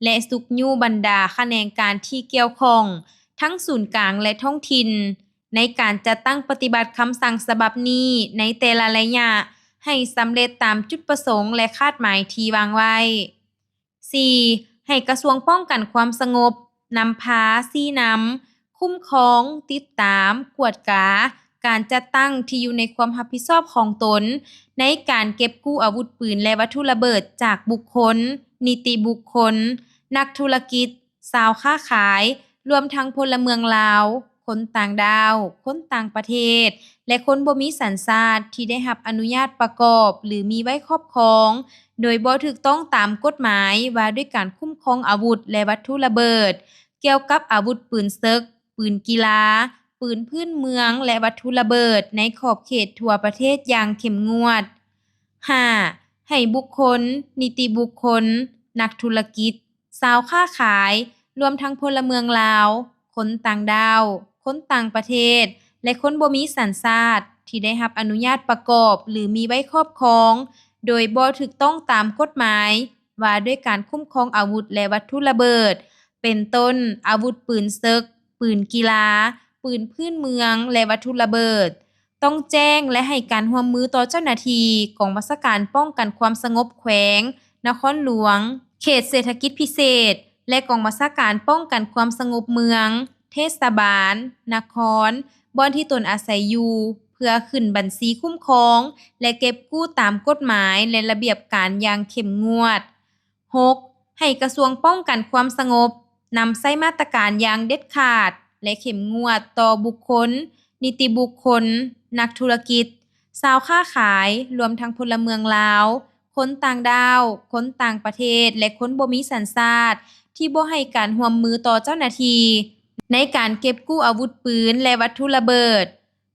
ແລະ ຊຸກຍູ້ບັນດາຂະແໜງການທີ່ກ່ຽວຂ້ອງ ທັງສູນກາງ ແລະ ທ້ອງຖິ່ນ ໃນການຈັດຕັ້ງປະຕິບັດຄຳສັ່ງສະບັບນີ້ໃນແຕ່ລະໄລຍະ ໃຫ້ສຳເລັດຕາມຈຸດປະສົງ ແລະ ຄາດໝາຍທີ່ວາງໄວ້. ສີ່ ໃຫ້ກະຊວງປ້ອງກັນຄວາມສະຫງົບ ນຳພາ, ຊີ້ນຳ, ຄຸ້ມຄອງ, ຕິດຕາມ, ກວດກາການຈັດຕັ້ງທີ່ຢູ່ໃນຄວາມຮັບຜິດຊອບຂອງຕົນ ໃນການເກັບກູ້ອາວຸດປືນ ແລະ ວັດຖຸລະເບີດຈາກບຸກຄົນ, ນິຕິບຸກຄົນ, ນັກທຸລະກິດ, ຊາວຄ້າຂາຍ, ລວມທັງພົນລະເມືອງລາວ, ຄົນຕ່າງດ້າວ, ຄົນຕ່າງປະເທດ ແລະ ຄົນບໍ່ມີສັນຊາດທີ່ໄດ້ຮັບອະນຸຍາດປະກອບ ຫຼື ມີໄວ້ຄອບຄອງ ໂດຍບໍ່ຖືກຕ້ອງຕາມກົດໝາຍວ່າດ້ວຍການຄຸ້ມຄອງອາວຸດ ແລະ ວັດຖຸລະເບີດ, ກ່ຽວກັບອາວຸດປືນເສິກ, ປືນກິລາ, ປືນພື້ນເມືອງ ແລະ ວັດຖຸລະເບີດ ໃນຂອບເຂດທົ່ວປະເທດຢ່າງເຂັ້ມງວດ. ຫ້າ, ໃຫ້ບຸກຄົນ, ນິຕິບຸກຄົນ, ນັກທຸລະກິດ, ຊາວຄ້າຂາຍ, ລວມທັງພົນລະເມືອງລາວ, ຄົນຕ່າງດ້າວ, ຄົນຕ່າງປະເທດ ແລະ ຄົນບໍ່ມີສັນຊາດ ທີ່ໄດ້ຮັບອະນຸຍາດປະກອບ ຫຼື ມີໄວ້ຄອບຄອງ ໂດຍບໍ່ຖືກຕ້ອງຕາມກົດໝາຍວ່າດ້ວຍການຄຸ້ມຄອງອາວຸດ ແລະ ວັດຖຸລະເບີດ ເປັນຕົ້ນ ອາວຸດປືນເສິກ, ປືນກິລາ, ປືນພື້ນເມືອງ ແລະ ວັດຖຸລະເບີດ, ຕ້ອງແຈ້ງ ແລະ ໃຫ້ການຮ່ວມມືຕໍ່ເຈົ້າໜ້າທີ່ກອງບັນຊາການປ້ອງກັນຄວາມສະຫງົບແຂວງ, ນະຄອນຫຼວງ, ເຂດເສດຖະກິດພິເສດ ແລະ ກອງບັນຊາການປ້ອງກັນຄວາມສະຫງົບເມືອງ, ເທດສະບານ, ນະຄອນ, ບ່ອນທີ່ຕົນອາໄສຢູ່ ເພື່ອຂຶ້ນບັນຊີຄຸ້ມຄອງ ແລະ ເກັບກູ້ຕາມກົດໝາຍ ແລະ ລະບຽບການຢ່າງເຂັ້ມງວດ. ຫົກ, ໃຫ້ກະຊວງປ້ອງກັນຄວາມສະຫງົບ ນຳໃຊ້ມາດຕະການຢ່າງເດັດຂາດ ແລະ ເຂັ້ມງວດຕໍ່ບຸກຄົນ, ນິຕິບຸກຄົນ, ນັກທຸລະກິດ, ຊາວຄ້າຂາຍ, ລວມທັງພົນລະເມືອງລາວ, ຄົນຕ່າງດ້າວ, ຄົນຕ່າງປະເທດ ແລະ ຄົນບໍ່ມີສັນຊາດ ທີ່ບໍ່ໃຫ້ການຮ່ວມມືຕໍ່ເຈົ້າໜ້າທີ່ ໃນການເກັບກູ້ອາວຸດປືນ ແລະ ວັດຖຸລະເບີດ.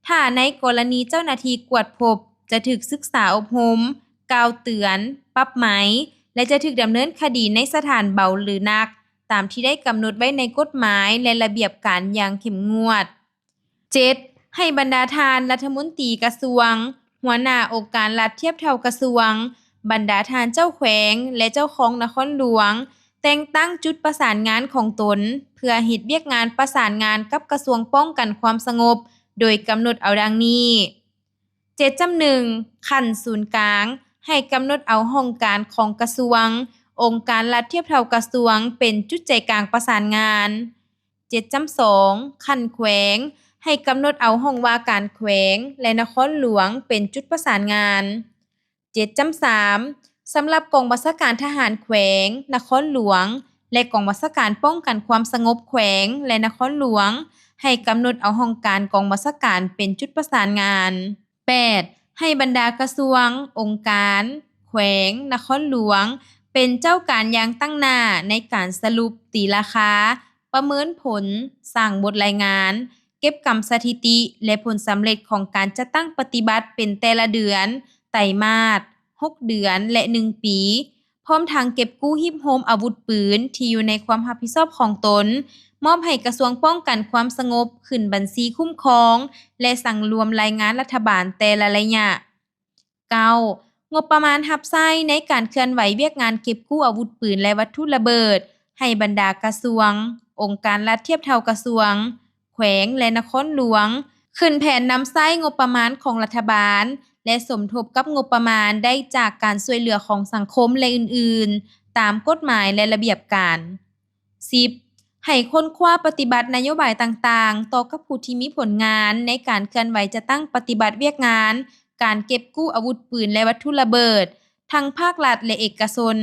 ຖ້າໃນກໍລະນີເຈົ້າໜ້າທີ່ກວດພົບ ຈະຖືກສຶກສາອົບຮົມ, ກ່າວເຕືອນ, ປັບໃໝ ແລະ ຈະຖືກດຳເນີນຄະດີໃນສະຖານເບົາ ຫຼື ໜັກ ຕາມທີ່ໄດ້ກຳນົດໄວ້ໃນກົດໝາຍ ແລະ ລະບຽບການຢ່າງເຂັ້ມງວດ. ເຈັດ, ໃຫ້ບັນດາທ່ານລັດຖະມົນຕີກະຊວງ, ຫົວໜ້າອົງການລັດທຽບເທົ່າກະຊວງ, ບັນດາທ່ານເຈົ້າແຂວງ ແລະ ເຈົ້າຄອງນະຄອນຫຼວງ ແຕ່ງຕັ້ງຈຸດປະສານງານຂອງຕົນ ເພື່ອເຮັດວຽກງານປະສານງານກັບກະຊວງປ້ອງກັນຄວາມສະຫງົບ ໂດຍກຳນົດເອົາດັ່ງນີ້. ເຈັດຈ້ຳໜຶ່ງ, ຂັ້ນສູນກາງ ໃຫ້ກຳນົດເອົາຫ້ອງການຂອງກະຊວງ, ອົງການລັດທຽບເທົ່າກະຊວງ ເປັນຈຸດໃຈກາງປະສານງານ. ເຈັດຈ້ຳສອງ, ຂັ້ນແຂວງ ໃຫ້ກຳນົດເອົາຫ້ອງວ່າການແຂວງ ແລະ ນະຄອນຫຼວງ ເປັນຈຸດປະສານງານ. ເຈັດຈ້ຳສາມ, ສຳລັບກອງບັນຊາການທະຫານແຂວງ, ນະຄອນຫຼວງ ແລະ ກອງບັນຊາການປ້ອງກັນຄວາມສະຫງົບແຂວງ ແລະ ນະຄອນຫຼວງ ໃຫ້ກຳນົດເອົາຫ້ອງການກອງບັນຊາການເປັນຈຸດປະສານງານ. ແປດ, ໃຫ້ບັນດາກະຊວງ, ອົງການ, ແຂວງ, ນະຄອນຫຼວງ ເປັນເຈົ້າການຢ່າງຕັ້ງໜ້າໃນການສະຫຼຸບ, ຕີລາຄາ, ປະເມີນຜົນ, ສ້າງບົດລາຍງານ, ເກັບກຳສະຖິຕິ ແລະ ຜົນສຳເລັດຂອງການຈັດຕັ້ງປະຕິບັດເປັນແຕ່ລະເດືອນ, ໄຕມາດ, ຫົກເດືອນ ແລະ ໜຶ່ງປີ, ພ້ອມທັງເກັບກູ້ຮີບໂຮມອາວຸດປືນທີ່ຢູ່ໃນຄວາມຮັບຜິດຊອບຂອງຕົນ, ມອບໃຫ້ກະຊວງປ້ອງກັນຄວາມສະຫງົບຂຶ້ນບັນຊີຄຸ້ມຄອງ ແລະ ສັງລວມລາຍງານລັດຖະບານແຕ່ລະໄລຍະ. ເກົ້າ, ງົບປະມານຮັບໃຊ້ໃນການເຄື່ອນໄຫວວຽກງານເກັບກູ້ອາວຸດປືນ ແລະ ວັດຖຸລະເບີດ ໃຫ້ບັນດາກະຊວງ, ອົງການລັດທຽບເທົ່າກະຊວງ, ແຂວງ ແລະ ນະຄອນຫຼວງ ຂຶ້ນແຜນນຳໃຊ້ງົບປະມານຂອງລັດຖະບານ ແລະ ສົມທົບກັບງົບປະມານໄດ້ຈາກການຊ່ວຍເຫຼືອຂອງສັງຄົມ ແລະ ອື່ນໆ ຕາມກົດໝາຍ ແລະ ລະບຽບການ. ສິບ, ໃຫ້ຄົ້ນຄວ້າປະຕິບັດນະໂຍບາຍຕ່າງໆ ຕໍ່ກັບຜູ້ທີ່ມີຜົນງານໃນການເຄື່ອນໄຫວຈັດຕັ້ງປະຕິບັດວຽກງານການເກັບກູ້ອາວຸດປືນ ແລະ ວັດຖຸລະເບີດ ທັງພາກລັດ ແລະ ເອກະຊົນ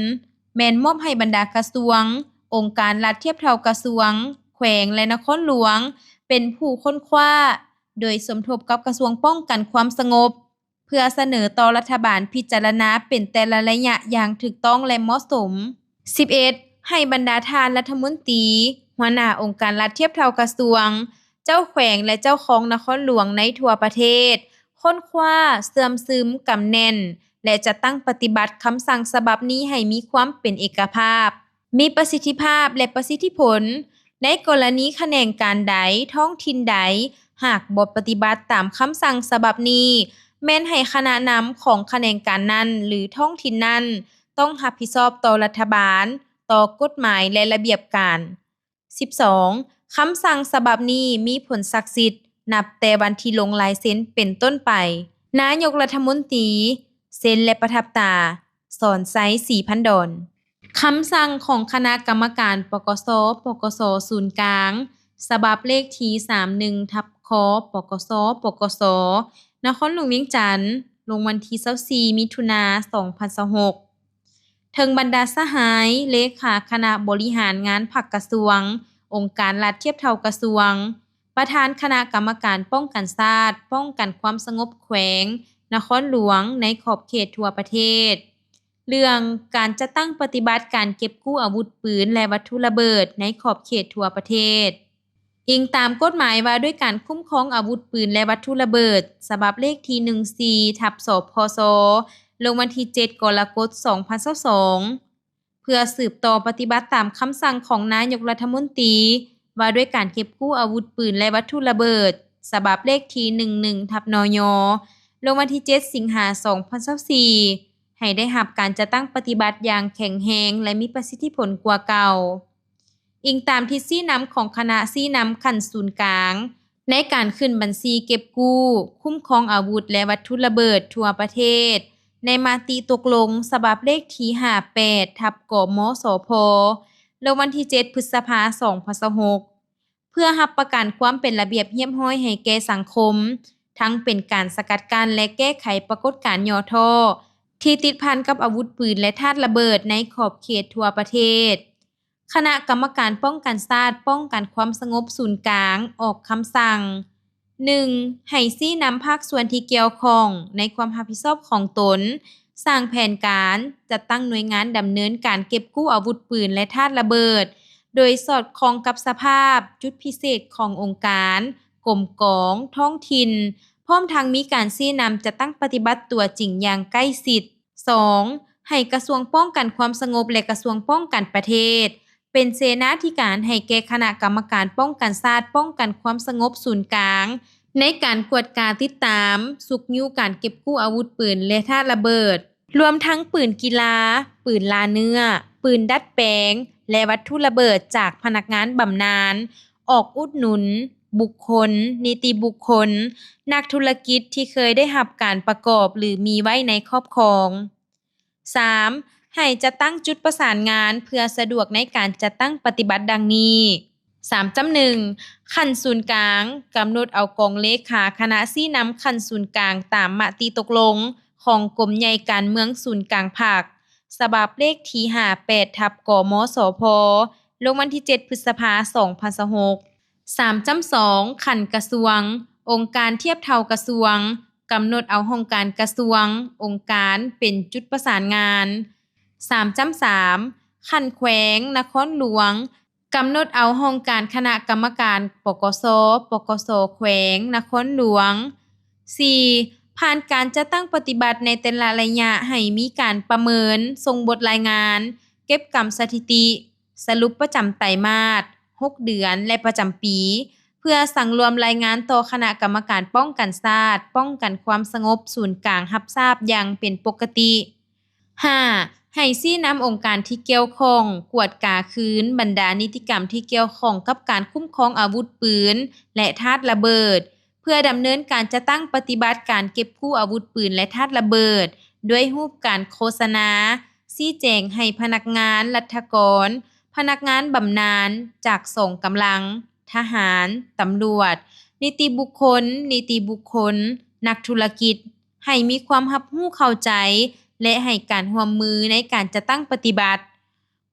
ແມ່ນມອບໃຫ້ບັນດາກະຊວງ, ອົງການລັດທຽບເທົ່າກະຊວງ, ແຂວງ ແລະ ນະຄອນຫຼວງ ເປັນຜູ້ຄົ້ນຄວ້າ ໂດຍສົມທົບກັບກະຊວງປ້ອງກັນຄວາມສະຫງົບ ເພື່ອສະເໜີຕໍ່ລັດຖະບານພິຈາລະນາເປັນແຕ່ລະໄລຍະຢ່າງຖືກຕ້ອງ ແລະ ເໝາະສົມ. ສິບເອັດ, ໃຫ້ບັນດາທ່ານລັດຖະມົນຕີ, ຫົວໜ້າອົງການລັດທຽບເທົ່າກະຊວງ, ເຈົ້າແຂວງ ແລະ ເຈົ້າຄອງນະຄອນຫຼວງໃນທົ່ວປະເທດ ຄົ້ນຄວ້າ, ເຊື່ອມຊຶມ, ກຳແໜ້ນ ແລະ ຈັດຕັ້ງປະຕິບັດຄຳສັ່ງສະບັບນີ້ໃຫ້ມີຄວາມເປັນເອກະພາບ, ມີປະສິດທິພາບ ແລະ ປະສິດທິຜົນ. ໃນກໍລະນີຂະແໜງການໃດ, ທ້ອງຖິ່ນໃດ ຫາກບໍ່ປະຕິບັດຕາມຄຳສັ່ງສະບັບນີ້, ແມ່ນໃຫ້ຄະນະນຳຂອງຂະແໜງການນັ້ນ ຫຼື ທ້ອງຖິ່ນນັ້ນ ຕ້ອງຮັບຜິດຊອບຕໍ່ລັດຖະບານ, ຕໍ່ກົດໝາຍ ແລະ ລະບຽບການ. ສິບສອງ, ຄຳສັ່ງສະບັບນີ້ມີຜົນສັກສິດນັບແຕ່ວັນທີ່ລົງລາຍເຊັນເປັນຕົ້ນໄປ. ນາຍົກລັດຖະມົນຕີ ເຊັນ ແລະ ປະທັບຕາ. ສອນໄຊ ສີພັນດອນ. ຄຳສັ່ງຂອງຄະນະກຳມະການ ປກສ, ປກສ ສູນກາງ ສະບັບເລກທີ ສາມໜຶ່ງ ທັບ ຄ, ປກສ, ປກສ ນະຄອນຫຼວງວຽງຈັນ ລົງວັນທີ ຊາວສີ່ ມິຖຸນາ ສອງພັນຊາວຫົກ. ເຖິງບັນດາສະຫາຍເລຂາຄະນະບໍລິຫານງານພັກກະຊວງ, ອົງການລັດທຽບເທົ່າກະຊວງ, ປະທານຄະນະກຳມະການປ້ອງກັນຊາດ, ປ້ອງກັນຄວາມສະຫງົບແຂວງ, ນະຄອນຫຼວງ ໃນຂອບເຂດທົ່ວປະເທດ, ເລື່ອງການຈັດຕັ້ງປະຕິບັດການເກັບກູ້ອາວຸດປືນ ແລະ ວັດຖຸລະເບີດໃນຂອບເຂດທົ່ວປະເທດ. ອີງຕາມກົດໝາຍວ່າດ້ວຍການຄຸ້ມຄອງອາວຸດປືນ ແລະ ວັດຖຸລະເບີດ ສະບັບເລກທີໜຶ່ງສີ່ ທັບ ສພຊ ລົງວັນທີເຈັດ ກໍລະກົດ ສອງພັນຊາວສອງ ເພື່ອສືບຕໍ່ປະຕິບັດຕາມຄຳສັ່ງຂອງນາຍົກລັດຖະມົນຕີ ວ່າດ້ວຍການເກັບກູ້ອາວຸດປືນ ແລະ ວັດຖຸລະເບີດ ສະບັບເລກທີໜຶ່ງໜຶ່ງ ທັບ ນຍ ລົງວັນທີເຈັດ ສິງຫາ ສອງພັນຊາວສີ່ ໃຫ້ໄດ້ຮັບການຈັດຕັ້ງປະຕິບັດຢ່າງແຂງແຮງ ແລະ ມີປະສິດທິຜົນກວ່າເກົ່າ. ອີງຕາມທິດຊີ້ນຳຂອງຄະນະຊີ້ນຳຂັ້ນສູນກາງ ໃນການຂຶ້ນບັນຊີເກັບກູ້, ຄຸ້ມຄອງອາວຸດ ແລະ ວັດຖຸລະເບີດທົ່ວປະເທດ ໃນມະຕິຕົກລົງສະບັບເລກທີຫ້າແປດ ທັບ ກມສພ ລົງວັນທີເຈັດ ພຶດສະພາ ສອງພັນຊາວຫົກ ເພື່ອຮັບປະກັນຄວາມເປັນລະບຽບຮຽບຮ້ອຍໃຫ້ແກ່ສັງຄົມ, ທັງເປັນການສະກັດກັ້ນ ແລະ ແກ້ໄຂປາກົດການຫຍໍ້ທໍ້ ທີ່ຕິດພັນກັບອາວຸດປືນ ແລະ ທາດລະເບີດໃນຂອບເຂດທົ່ວປະເທດ. ຄະນະກຳມະການປ້ອງກັນຊາດ ປ້ອງກັນຄວາມສະຫງົບສູນກາງ ອອກຄຳສັ່ງ ໜຶ່ງ ໃຫ້ຊີ້ນຳພາກສ່ວນທີ່ກ່ຽວຂ້ອງໃນຄວາມຮັບຜິດຊອບຂອງຕົນ, ສ້າງແຜນການ, ຈັດຕັ້ງໜ່ວຍງານດຳເນີນການເກັບກູ້ອາວຸດປືນ ແລະ ທາດລະເບີດ ໂດຍສອດຄ່ອງກັບສະພາບ, ຈຸດພິເສດຂອງອົງການ, ກົມກອງ, ທ້ອງຖິ່ນ, ພ້ອມທັງມີການຊີ້ນຳຈັດຕັ້ງປະຕິບັດຕົວຈິງຢ່າງໃກ້ຊິດ. ສອງ ໃຫ້ກະຊວງປ້ອງກັນຄວາມສະຫງົບ ແລະ ກະຊວງປ້ອງກັນປະເທດ ເປັນເສນາທິການໃຫ້ແກ່ຄະນະກຳມະການປ້ອງກັນຊາດ ປ້ອງກັນຄວາມສະຫງົບສູນກາງ ໃນການກວດກາຕິດຕາມ, ຊຸກຍູ້ການເກັບກູ້ອາວຸດປືນ ແລະ ທາດລະເບີດ, ລວມທັງປືນກິລາ, ປືນລ່າເນື້ອ, ປືນດັດແປງ ແລະ ວັດຖຸລະເບີດຈາກພະນັກງານບຳນານ, ອອກອຸດໜູນບຸກຄົນ, ນິຕິບຸກຄົນ, ນັກທຸລະກິດທີ່ເຄີຍໄດ້ຮັບການປະກອບ ຫຼື ມີໄວ້ໃນຄອບຄອງ. ສາມ ໃຫ້ຈັດຕັ້ງຈຸດປະສານງານເພື່ອສະດວກໃນການຈັດຕັ້ງປະຕິບັດດັ່ງນີ້. ສາມຈ້ຳໜຶ່ງ ຂັ້ນສູນກາງ ກຳນົດເອົາກອງເລຂາຄະນະຊີ້ນຳຂັ້ນສູນກາງຕາມມະຕິຕົກລົງຂອງກົມໃຫຍ່ການເມືອງສູນກາງພັກ ສະບັບເລກທີຫ້າແປດ ທັບ ກມສພ ລົງວັນທີເຈັດ ພຶດສະພາ ສອງພັນຊາວຫົກ. ສາມຈ້ຳສອງ ຂັ້ນກະຊວງ ອົງການທຽບເທົ່າກະຊວງ ກຳນົດເອົາຫ້ອງການກະຊວງ, ອົງການເປັນຈຸດປະສານງານ. ສາມຈ້ຳສາມ ຂັ້ນແຂວງ, ນະຄອນຫຼວງ ກຳນົດເອົາຫ້ອງການຄະນະກຳມະການ ປກສ, ປກສ ແຂວງ, ນະຄອນຫຼວງ. ສີ່ ຜ່ານການຈັດຕັ້ງປະຕິບັດໃນແຕ່ລະໄລຍະ ໃຫ້ມີການປະເມີນ, ສົ່ງບົດລາຍງານ, ເກັບກຳສະຖິຕິ, ສະຫຼຸບປະຈຳໄຕມາດ, ຫົກເດືອນ ແລະ ປະຈຳປີ ເພື່ອສັງລວມລາຍງານຕໍ່ຄະນະກຳມະການປ້ອງກັນຊາດ, ປ້ອງກັນຄວາມສະຫງົບສູນກາງຮັບຊາບຢ່າງເປັນປົກກະຕິ. ຫ້າ ໃຫ້ຊີ້ນຳອົງການທີ່ກ່ຽວຂ້ອງ ກວດກາຄືນບັນດານິຕິກຳທີ່ກ່ຽວຂ້ອງກັບການຄຸ້ມຄອງອາວຸດປືນ ແລະ ທາດລະເບີດ ເພື່ອດຳເນີນການຈັດຕັ້ງປະຕິບັດການເກັບກູ້ອາວຸດປືນ ແລະ ທາດລະເບີດ ດ້ວຍຮູບການໂຄສະນາ, ຊີ້ແຈງໃຫ້ພະນັກງານລັດຖະກອນ, ພະນັກງານບຳນານຈາກສອງກຳລັງ, ທະຫານ, ຕຳຫຼວດ, ນິຕິບຸກຄົນ, ນິຕິບຸກຄົນ, ນັກທຸລະກິດ ໃຫ້ມີຄວາມຮັບຮູ້ເຂົ້າໃຈ ແລະ ໃຫ້ການຮ່ວມມືໃນການຈັດຕັ້ງປະຕິບັດ.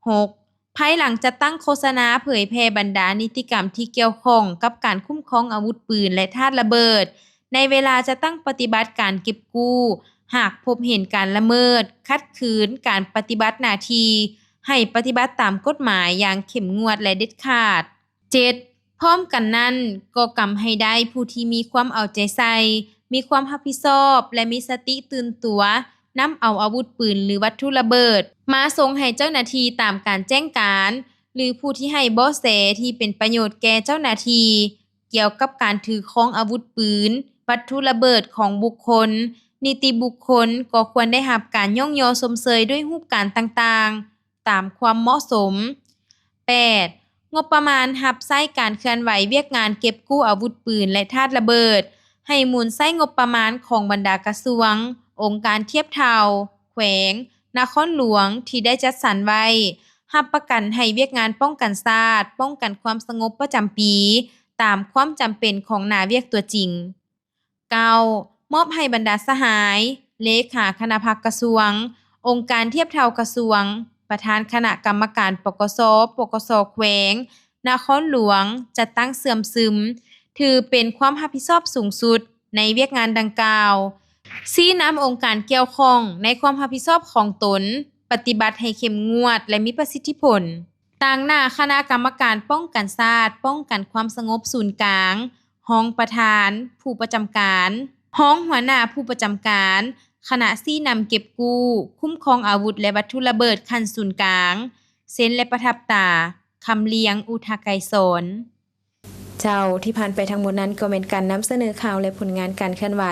ຫົກ ພາຍຫຼັງຈັດຕັ້ງໂຄສະນາເຜີຍແຜ່ບັນດານິຕິກຳທີ່ກ່ຽວຂ້ອງກັບການຄຸ້ມຄອງອາວຸດປືນ ແລະ ທາດລະເບີດ ໃນເວລາຈັດຕັ້ງປະຕິບັດການເກັບກູ້, ຫາກພົບເຫັນການລະເມີດ, ຂັດຂືນການປະຕິບັດໜ້າທີ່, ໃຫ້ປະຕິບັດຕາມກົດໝາຍຢ່າງເຂັ້ມງວດ ແລະ ເດັດຂາດ. ເຈັດ ພ້ອມກັນນັ້ນ ກໍກຳໃຫ້ໄດ້ຜູ້ທີ່ມີຄວາມເອົາໃຈໃສ່, ມີຄວາມຮັບຜິດຊອບ ແລະ ມີສະຕິຕື່ນຕົວ ນຳເອົາອາວຸດປືນ ຫຼື ວັດຖຸລະເບີດ ມາສົ່ງໃຫ້ເຈົ້າໜ້າທີ່ຕາມການແຈ້ງການ ຫຼື ຜູ້ທີ່ໃຫ້ເບາະແສທີ່ເປັນປະໂຫຍດແກ່ເຈົ້າໜ້າທີ່ ກ່ຽວກັບການຖືຄອງອາວຸດປືນ, ວັດຖຸລະເບີດຂອງບຸກຄົນ, ນິຕິບຸກຄົນ ກໍຄວນໄດ້ຮັບການຍ້ອງຍໍຊົມເຊີຍດ້ວຍຮູບການຕ່າງໆ ຕາມຄວາມເໝາະສົມ. ແປດ ງົບປະມານຮັບໃຊ້ການເຄື່ອນໄຫວວຽກງານເກັບກູ້ອາວຸດປືນ ແລະ ທາດລະເບີດ ໃຫ້ໝູນໃຊ້ງົບປະມານຂອງບັນດາກະຊວງ, ອົງການທຽບເທົ່າ, ແຂວງ, ນະຄອນຫຼວງ ທີ່ໄດ້ຈັດສັນໄວ້ ຮັບປະກັນໃຫ້ວຽກງານປ້ອງກັນຊາດ, ປ້ອງກັນຄວາມສະຫງົບປະຈຳປີ ຕາມຄວາມຈຳເປັນຂອງໜ້າວຽກຕົວຈິງ. ເກົ້າ ມອບໃຫ້ບັນດາສະຫາຍ ເລຂາຄະນະພັກກະຊວງ, ອົງການທຽບເທົ່າກະຊວງ, ປະທານຄະນະກຳມະການ ປກສ, ປກສ ແຂວງ, ນະຄອນຫຼວງ ຈັດຕັ້ງເຊື່ອມຊຶມ ຖືເປັນຄວາມຮັບຜິດຊອບສູງສຸດໃນວຽກງານດັ່ງກ່າວ. ຊີ້ນຳອົງການກ່ຽວຂ້ອງໃນຄວາມຮັບຜິດຊອບຂອງຕົນ, ປະຕິບັດໃຫ້ເຂັ້ມງວດ ແລະ ມີປະສິດທິຜົນ. ຕາງໜ້າຄະນະກຳມະການປ້ອງກັນຊາດ, ປ້ອງກັນຄວາມສະຫງົບສູນກາງ, ຮອງປະທານ, ຜູ້ປະຈຳການ, ຮອງຫົວໜ້າຜູ້ປະຈຳການ, ຄະນະຊີ້ນຳເກັບກູ້, ຄຸ້ມຄອງອາວຸດ ແລະ ວັດຖຸລະເບີດຂັ້ນສູນກາງ, ເຊັນ ແລະ ປະທັບຕາ. ຄຳລຽງ ອຸທະໄກສອນ. ເຈົ້າ, ທີ່ຜ່ານໄປທັງໝົດນັ້ນກໍແມ່ນການນຳສະເໜີຂ່າວ ແລະ ຜົນງານການເຄື່ອນໄຫວ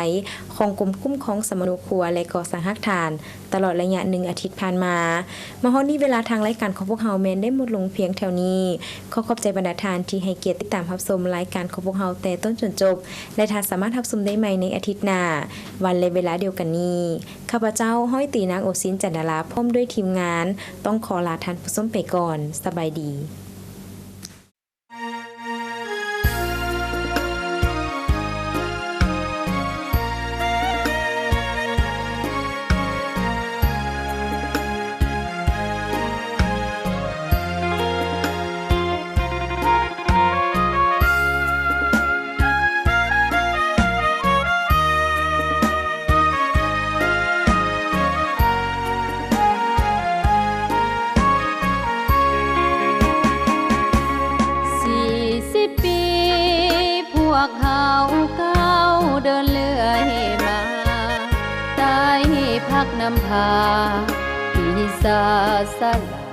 ຂອງກົມຄຸ້ມຄອງສຳມະໂນຄົວ ແລະ ກໍ່ສ້າງຮາກຖານ ຕະຫຼອດໄລຍະໜຶ່ງອາທິດຜ່ານມາ. ມາຮອດນີ້ເວລາທາງລາຍການຂອງພວກເຮົາແມ່ນໄດ້ໝົດລົງພຽງເທົ່ານີ້. ຂໍຂອບໃຈບັນດາທ່ານທີ່ໃຫ້ກຽດຕິດຕາມຮັບຊົມລາຍການຂອງພວກເຮົາແຕ່ຕົ້ນຈົນຈົບ ແລະ ທ່ານສາມາດຮັບຊົມໄດ້ໃໝ່ໃນອາທິດໜ້າ ວັນ ແລະ ເວລາດຽວກັນນີ້. ຂ້າພະເຈົ້າ ຮ້ອຍຕີ ນາງ ໂອຊິນ ຈັນດາລາ ພ້ອມດ້ວຍທີມງານ ຕ້ອງຂໍລາທ່ານຜູ້ຊົມໄປກ່ອນ. ສະບາຍດີ. ສີ່ສິບປີພວກເຮົາກ້າວເດີນເລື່ອຍມາ ໃຕ້ພັກນຳພາທີ່ສາສະຫຼະ